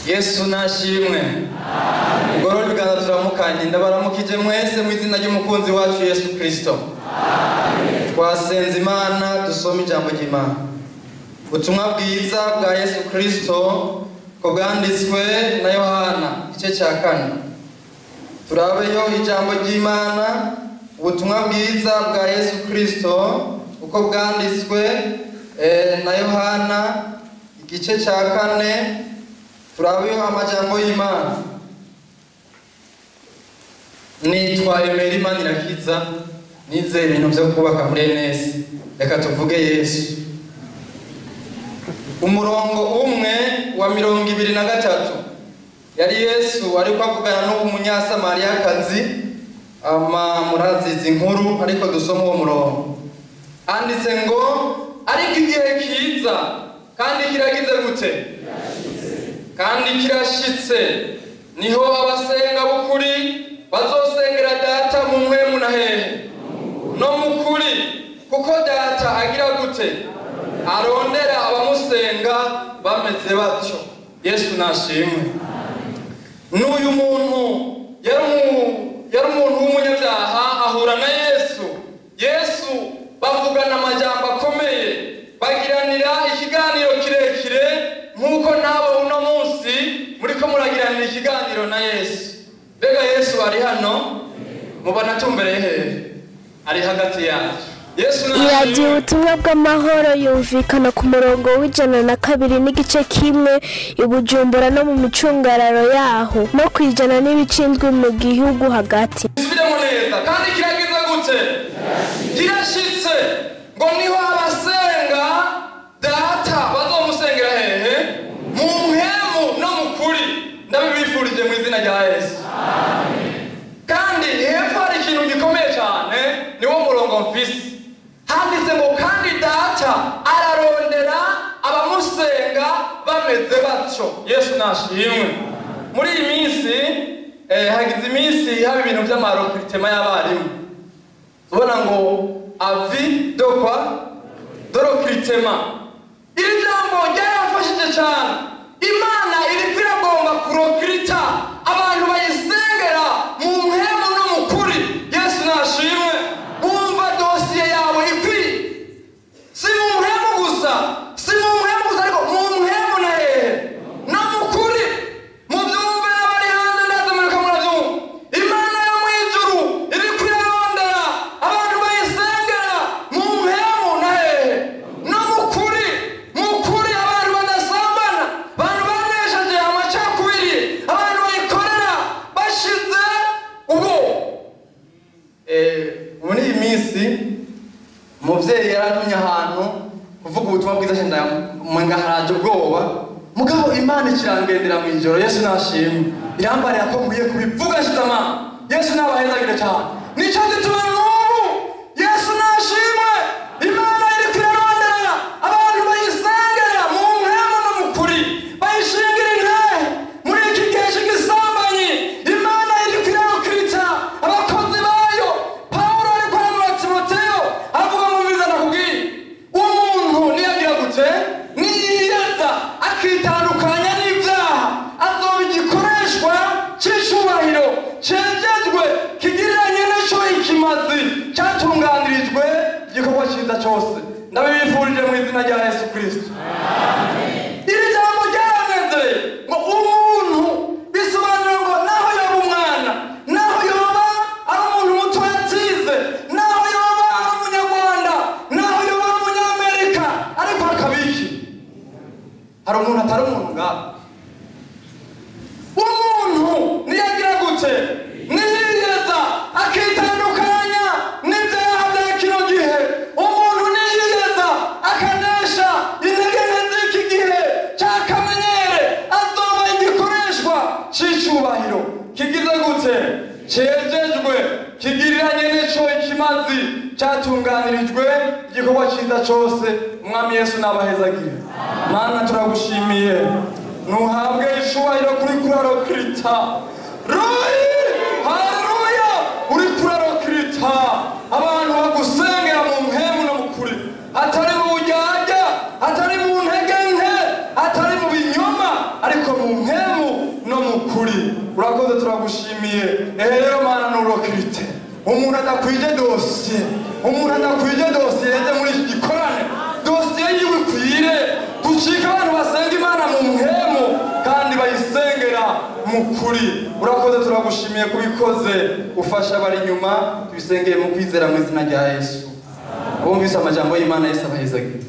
Yesu nashimwe. Ugorora ibiganza turamukanye, ndabaramukije mwese mu izina ry'umukunzi wacu Yesu Kristo. Twasenze Imana, dusome ijambo ry'Imana. Ubutumwa bwiza bwa Yesu Kristo ko bwanditswe na Yohana igice cya 4. Turabeyo ijambo ry'Imana, ubutumwa bwiza bwa Yesu Kristo uko bwanditswe na Yohana igice cya 4. Turabeyo amajambo y'Imana. Nitwa Emery Manirakiza, nizeye ibintu byo kubaka muri NS. Reka tuvuge Yesu. Umurongo umwe wa 23 yari Yesu ariko avugana n'umunyasamariyakazi, ama murazizi inkuru, ariko dusoma uwo murongo. Anditse ngo ariko igihe kiza kandi kiragize gute? Kandi kirashitse, niho abasenga b'ukuri bazosengera Data mu mpwemu na hehe? No mu kuri, kuko Data agira gute? Arondera abamusenga bameze batyo. Yesu nashimwe. N'uyu muntu yari umuntu w'umunyabyaha, ahura na Yesu. Yesu bavugana amajambo akomeye, bagiranira ikiganiro kirekire nk'uko nabo uno munsi muriko muragiranira ikiganiro na Yesu. Mbega Yesu ari hano, mubona tumbereye hehe? Ari hagati yacu. Iradiyo ubutumwa bw'amahoro yumvikana ku murongo w'102.1 i Bujumbura no mu micungararo yaho, no ku 100.7 mu gihugu hagati. Subiremo neza, kandi kiragize gute? Kirashitse ngo niho abasenga Data bazomusengera hehe? Mu mpwemu no mu kuri. Ndabibifurije mu izina rya Yesu. Kandi hepfo hari ikintu gikomeye cyane, niwo murongo mfise. Handitse ngo kandi Data ararondera abamusenga bameze batyo. Yesu nashimwe. Muri iyi minsi hagize iminsi haba ibintu by'amarokiritema y'abarimu. Ubona ngo avis de quoi? De recrutement. Iri jambo ryarafashije cyane. Imana iriko iragomba kurokirita abantu bayisengera mu mpwemu no mu kuri. Yesu nashimwe. Bumva dosiye yawe ikwiye. Si mu mpwemu gusa, si mu mpwemu gusa, ariko mu mpwemu na hehe? No mu kuri. Mubyumve n'abari hanze, ndaza muriko murabyumva. Imana yo mu ijuru iriko irarondera abantu bayisengera mu mpwemu na hehe? No mu kuri. Mu kuri, abantu badasambana, abantu banesheje amacakubiri, abantu bayikorera bashize ubwo. Muri iyi minsi umuvyeyi yaratumye ahantu kuvuga ubutumwa bwiza, mwenga haraje ubwoba, mugabo Imana ikirangendera mu ijoro. Yesu nashimwe. Irambarira ko nkwiye kubivuga shitama. Yesu nabahezagire cyane. Nico gituma n'ubu Yesu nashimwe. Imana iriko irarondera abantu bayisengera mu mpwemu no mu kuri, bayishingira intahe muri iki gihe cy'igisambanyi. Imana iriko irarokirita abakozi bayo. Pawulo ariko aramura Timoteyo avuga ngo mbiza nakubwiye, umuntu niyagira gute? Niyiyeza akitandukanya n'ibyaha, azoba igikoreshwa cy'icubahiro cejejwe, kigiriranye n'ico ikimazi cyatunganirijwe igikorwa cyiza cyose. Ndabibifurije mu izina rya Yesu Kristo. Iri jambo ryaranezereye ngo umuntu, bisobanura ngo naho yoba umwana, naho yoba ari umuntu muto yatize, naho yoba ari umunyarwanda, naho yoba ari umunyamerika, ariko akabiki hari umuntu atari umuntu ngaho. Umuntu niyagira gute? Niyiyeza akitandukanya n'ibyaha bya kino gihe. Umuntu niyiyeza akanesha intege nke z'iki gihe cyakamenyere, azoba igikoreshwa cy'icubahiro kigize gute? Cejejwe, kigiriranye n'ico ikimazi cyatunganirijwe igikorwa cyiza cyose. Umwami Yesu nabahezagire. Mana turagushimiye, nuhabwe icubahiro kuri kurarokirita royi. Haleluya! Uri kurarokirita abantu bagusengera mu mpwemu no mu kuri, atari mu buryarya, atari mu ntege nke, atari mu binyoma, ariko mu mpwemu. kuri. Urakoze, turagushimiye. Ehe rero Mana, nurokirite umuntu adakwije dosiye, umuntu adakwije dosiye yaje muri iki gikorane, dosiye yiwe ikwire, ducike abantu basenga Imana mu mpwemu kandi bayisengera mu kuri. Urakoze, turagushimiye kubikoze. Ufasha abari inyuma, tubisengeye mu kwizera mu izina rya Yesu. Abumvise amajambo y'Imana, Yesu abahezagire.